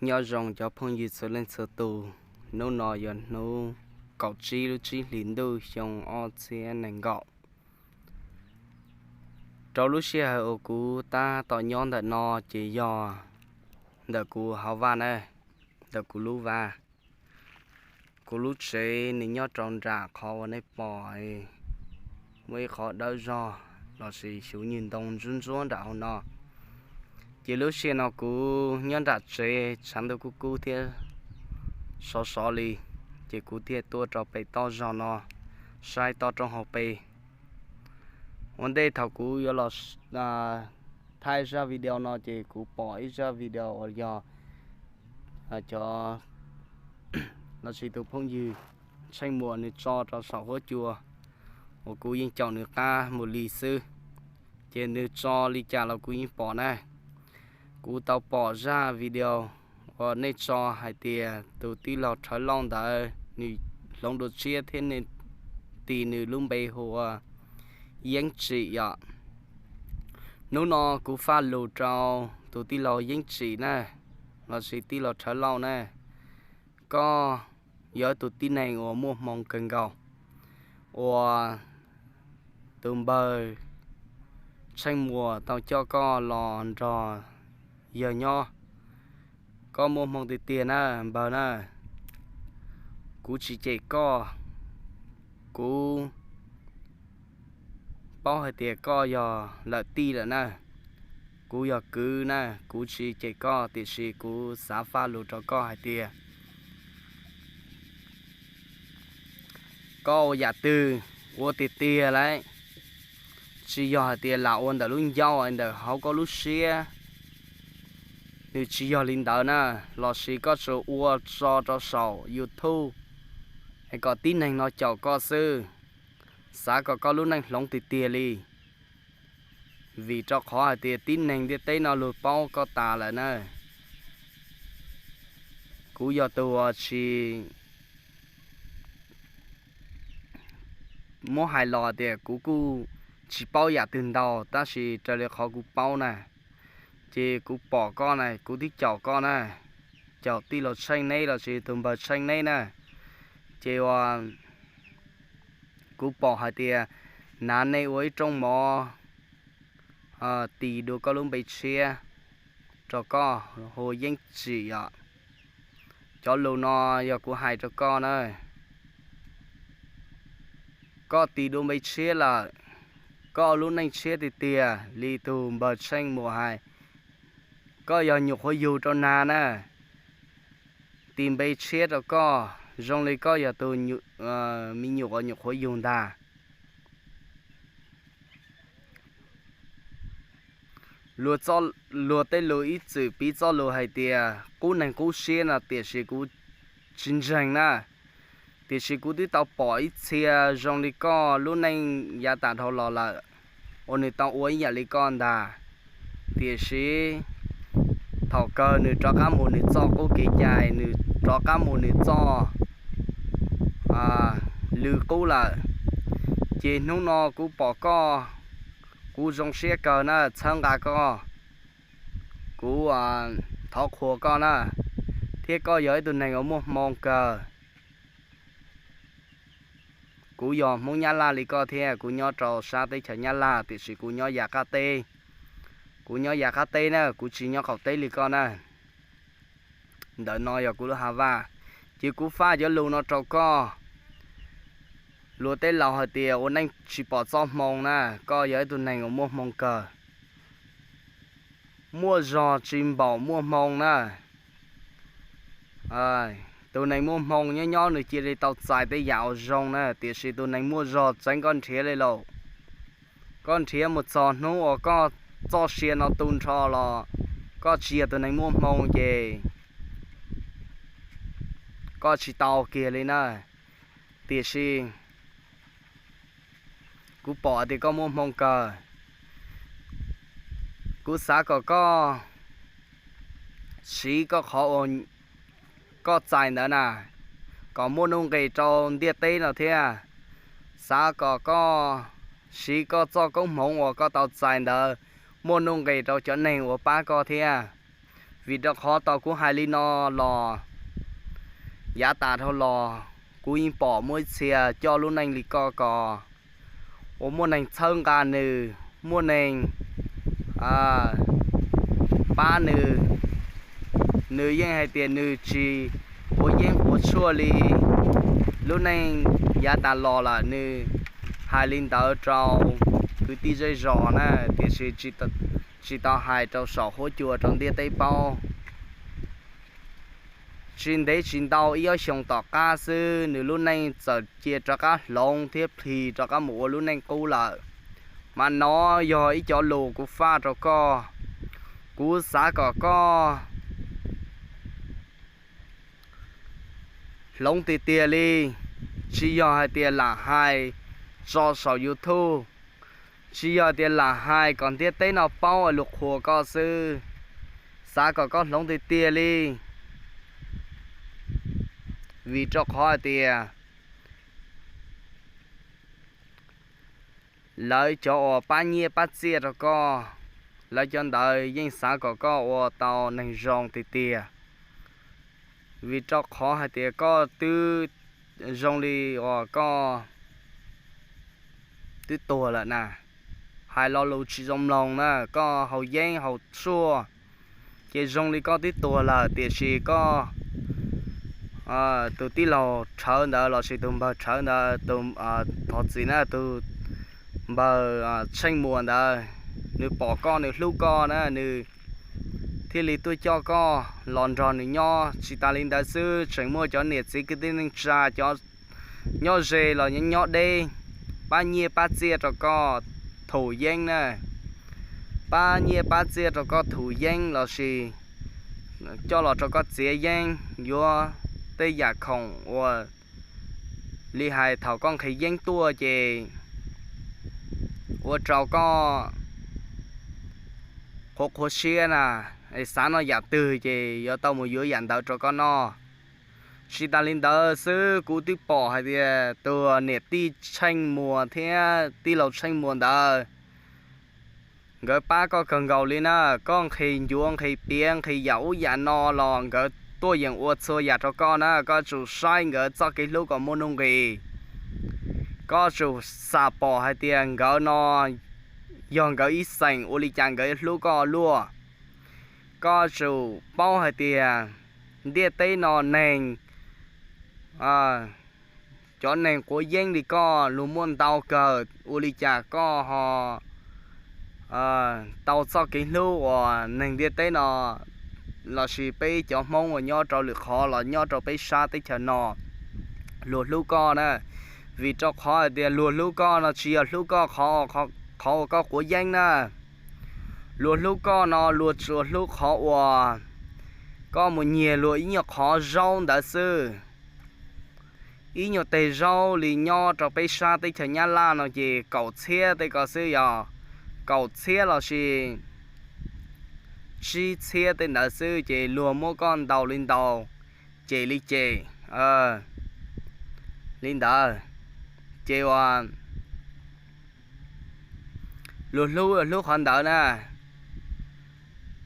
Nyob zoo cov phooj ywg txhua leej txhua tus, hnub no yog hnub kaum tsib lub tsib hlis ntuj xyoo ob txhiab nees nkaum. Rau lub sij hawm uas kuv tab tom nyob ntawm no ces yog ntawm kuv hauv vaj na, ntawm kuv lub vaj. Kuv lub tsev nws nyob rau nram qhov uas nej pom muaj ib qhov dawb zog lossis xyuv nyuj ntoo ntsuab ntsuab nram hauv no. Ces lub sij hawm no kuv nyob nram tsev tshav ntuj kub kub thiab sov sov li, ces kuv thiaj tuaj rau pem toj zog no saib toj roob hauv pes. Ua ntej thaum kuv yuav los thaij zaj video no ces kuv pom ib zaj video uas yog cov lossis tus phooj ywg Tsheej Muas nws tso rau saum huab cua uas kuv yeej caum nws qab mus li xwb. Ces nws tso li cas los kuv yeej pom na. Kuv tau pom zaj video uas nej tso hais tias tus tij laug Rhawv Lauj ntawd nws hloov dua tshiab thiab nej tis nws lub npe hu ua Yeeb Tsim yom. Hnub no kuv faj lus rau tus tij laug Yeeb Tsim na, lossis tij laug Rhawv Lauj na, koj yog tus tib neeg uas muaj hmoo kawg nkaus uas tus npawg Tsheej Muas tau coj koj los nrog yawg nyob. Koj muaj hmoo tiag tiag na npawg na. Kuv tsis cem koj, kuv paub hais tias koj yog lawm tij lawm na. Kuv yog kwv na, kuv tsis cem koj tiam sis kuv xav faj lus rau koj hais tias koj ua yam twg ua tiag tiag lauj, tsis yog hais tias lam ua ntawm lub ncauj ntawm hauv koj lub siab. Nws tsis yog li ntawd na, lossis koj tsuas ua tso rau saum YouTube es kom tib neeg no caum koj xwb, xav kom koj lub neej hloov tiag tiag li. Vim rau qhov hais tias tib neeg ntiaj teb no luag paub koj tas lawm na. Kuv yog tus uas tsis muab hais los tias kuv kuj tsis paub yam twg ntau, tab sis raws li qhov kuv paub na, ces kuv pom koj na, kuv twb caum koj na, caum tij laug Tsheej neb lossis tus npawg Tsheej neb na. Ces uas kuv pom hais tias hnav nej ua ib rooj mov tis dua koj lub npe tshiab rau koj hu Yeeb Tsim os. Cov lus no yog kuv hais rau koj na. Koj tis dua npe tshiab lawm, koj lub neej tshiab tiag tiag li tus npawg Tsheej Muas hais. Koj yog nyuam qhuav yug rau nag na, tis npe tshiab rau koj zoo li koj yog tus me nyuam uas nyuam qhuav yug ntag. Luag tej lus ib txwm piv txoj lus hais tias qub neeg qub siab no tiam sis kuv tsis ntseeg na. Tiam sis kuv twb tau pom ib txhia zoo li koj lub neej yav tas dhau los lawm uas nws tau ua ib yam li koj ntag. Tiam sis thaum kawg nws rov qab mus nws txoj qub kev cai, nws rov qab mus nws txoj lw qub lawm. Ces hnub no kuv pom koj, kuv zoo siab kawg na, txhawb nqa koj, kuv thov qhuas koj na, thiab koj yog ib tug neeg uas muaj hmoo kawg. Kuv yog Hmoob Nyab Laj li koj thiab, kuv nyob rau sab teb chaws Nyab Laj tiam sis kuv nyob yav qab teb. Kuv nyob yav qab teb na, kuv tsis nyob qaum teb li koj na. Ntawm no yog kuv lub hav vaj, ces kuv faj cov lus no rau koj. Luag tej laus hais tias ua neej tsis pom txoj hmoo na, koj yog ib tug neeg uas muaj hmoo kawg. Muaj zog tsis npaum muaj hmoo na. Tus neeg muaj hmoo nyob nyob nws cia li tau txais tej yam uas zoo na, tiam sis tus neeg muaj zog tseev koj nrhiav li lauj. Koj nrhiav mus txog hnub uas koj txoj sia no tu nrho los koj tsis yog tus neeg muaj hmoo ces koj tsis tau kiag li na. Tiam sis kuv pom tias koj muaj hmoo kawg. Kuv xav kom koj siv koj qhov uas koj txais ntawd na, kom muaj nuj nqis rau ntiaj teb no thiab. Xav kom koj siv koj txoj koob hmoov uas koj tau txais ntawd muaj nuj nqis rau cov neeg uas pab koj thiab. Vim rau qhov tau kuv hais li no los, yav tas dhau los kuv yeej pom muaj ib txhia coj lub neej li koj ko uas muaj neeg txhawb nqa nws, muaj neeg pab nws. Nws yeej hais tias nws tsis quav yeeb quav tshuaj li. Lub neej yav tas los lawm nws hais li ntawd rau kwv tij zej zos na, tiam sis tsis tau hais rau saum huab cua rau ntiaj teb paub. Tsis ntev tsis ntau ib ob xyoos tom qab xwb nws lub neej txawm cia rov qab hloov thiab plhis rov qab mus ua lub neej qub lawm. Mas no yog ib cov lus kuv faj rau koj, kuv xav kom koj hloov tiag tiag li, tsis yog hais tias lam hais tso saum YouTube, tsis yog tias lam hais kom ntiaj teb no paub lus qhuas koj xwb, xav kom koj hloov tiag tiag li. Vim rau qhov hais tias lawv cov uas pab nyiaj pab txiaj rau koj, lawv cov ntawd yeej xav kom koj ua tau neeg zoo tiag tiag. Vim rau qhov hais tias koj twb zoo li uas koj twb tuag lawm na, hais lo lus tsis zoo mloog na, koj haus yeeb haus tshuaj, ces zoo li koj twb tuag lawm, tiam sis koj tus tij laug Rhawv ntawd lossis tus npawg Rhawv ntawd, tus, thov txim na, tus npawg Tsheej Muas ntawd, nws pom koj nws hlub koj na, nws thiaj li tuaj coj koj los nrog nws nyob. Tsis tas li ntawd xwb, tseem muaj cov niam txiv kwv tij neej tsa, cov nyob ze los nyob deb, pab nyiaj pab txiaj rau koj thum yeeb na, pab nyiaj pab txiaj rau koj thum yeeb lossis coj los rau koj txiav yeeb, yuav tej yam khoom uas li hais thaum koj nqhis yeeb tuaj ces ua rau koj qhuav qhuav siab na, xav noj yam twg ces yuav tau mus yuav yam ntawd rau koj noj. Tsis tas li ntawd xwb, kuv twb pom hais tias tus niam tij Tsheej Muas thiab tij laug Tsheej Muas ntawd, nkawd pab koj kawg nkaus li na. Koj nqhis ncuav nqhis piav nqhis yam ub yam no los nkawd tuaj yeem ua txhua yam rau koj na. Koj tsum saib nkawd txoj kev hlub kom muaj nuj nqis. Koj tsum xam pom hais tias nkawd no yog nkawd ib xeem, ua li cas nkawd hlub koj luaj. Koj tsum paub hais tias ntiaj teb no neeg, cov neeg quav yeeb li koj luag muaj ntau kawg, ua li cas koj ho tau txoj kev hlub uas neeg ntiaj teb no lossis peb cov Hmoob uas nyob rau lwm qhov los nyob rau peb sab teb chaws no luag hlub koj na. Vim rau qhov hais tias luag hlub koj no tsis yog hlub koj qhov uas koj quav yeeb na. Luag hlub koj no luag tsuas hlub qhov uas koj mus nyiag luag ib nyuag qhov zaub ntawd xwb. Ib nyuag teg zaub li nyob rau peb sab teb chaws Nyab Laj no ces kaum txhiab tej ko xwb, yog kaum txhiab lossis tsib txhiab tej ntawd xwb ces luag muab koj ntaus li ntaus, cem li cem li ntawd. Ces uas luag hlub hlub qhov ntawd na,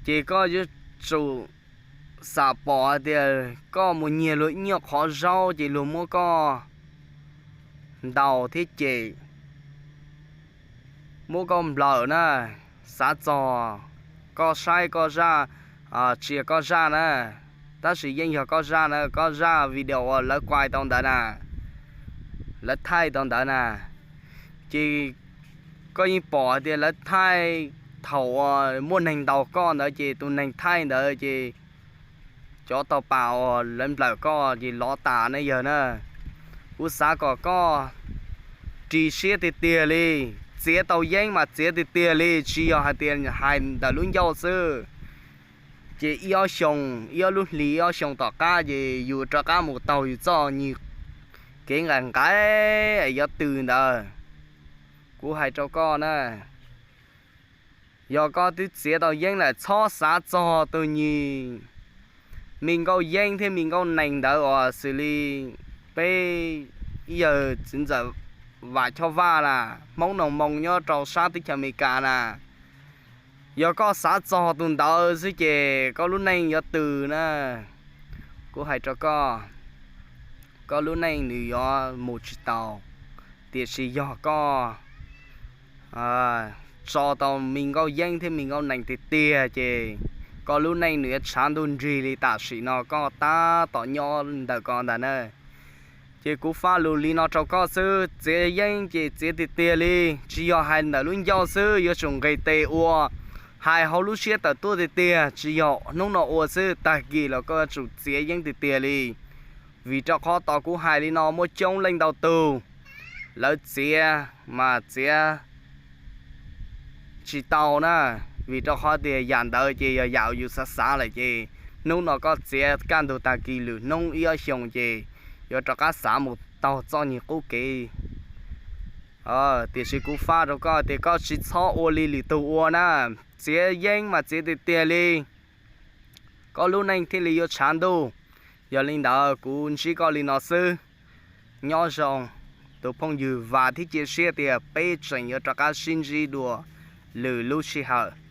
ces koj yuav tsum xam pom hais tias koj mus nyiag luag ib nyuag qhov zaub ces luag muab koj ntaus thiab cem, muab koj nplawm na. Xav txog koj saib koj zaj, tsis yog koj zaj na, tab sis yeej yog koj zaj na, koj zaj video uas lawv kuaj tau ntawd na, lawv thaij tau ntawd na, ces koj yeej pom hais tias lawv thaij thaum uas muaj neeg ntaus koj ntawd ces tus neeg thaij ntawd ces cov tau pas uas lawv nplawm koj ces lov tas ne yawg na. Kuv xav kom koj ris siab tiag tiag li, txiav tau yeeb mas txiav tiag tiag li, tsis yog hais tias hais ntawm lub ncauj xwb. Ces ib ob xyoos, ib ob lub hlis, ib ob xyoos tom qab ces yus rov qab mus taug yus txoj nyuag kev nqaim nqaim yuav tws ntawd. Kuv hais rau koj na, yog koj twb txiav tau yeeb lawm txhob xav txog tus nyuag me nkauj yeeb thiab me nkauj nees ntawd uas xws li peb ib yawg txiv ntxawm Vam Choj Vaj na, Hmoob Noo Moo nyob rau sab teb chaws Amelikas na. Yog koj xav txog tus ntawd xwb ces koj lub neej yuav tws na. Kuv hais rau koj, koj lub neej nws yuav mus tsis tau. Tiam sis yog koj tso tau me nkauj yeeb thiab me nkauj nees tiag tiag ces koj lub neej nws yuav tshav ntuj nrig li tam sim no koj tab tom nyob ntawm ko ntag na. Ces kuv faj lus li no rau koj xwb, txiav yeeb ces txiav tiag tiag li, tsis yog hais ntawm lub ncauj xwb, yuav tsum nqis tes ua, hais hauv lub siab tawm tuaj tiag tiag, tsis yog hnub no ua xwb, tag kis los koj yuav tsum txiav yeeb tiag tiag li. Vim rau qhov tos kuv hais li no muaj coob leej ntau tug, lawv txiav mas txiav tsis tau na, vim rau qhov tias yam ntawd ces yog yam uas yus xav xav lawm ces hnub no koj txiav kaj ntug tag kis lwm hnub ib ob xyoos ces yuav rov qab xav mus taug txoj nyuag qub kev. Tiam sis kuv faj rau koj tias koj tsis txhob ua li lwm tus ua na, txiav yeeb mas txiav tiag tiag li, koj lub neej thiaj li yuav tshav ntuj. Yog li ntawd kuv ntsib koj li no xwb. Nyob zoo, tus phooj ywg, vam thiab cia siab tias peb tseem yuav rov qab sib ntsib dua lwm lub sij hawm.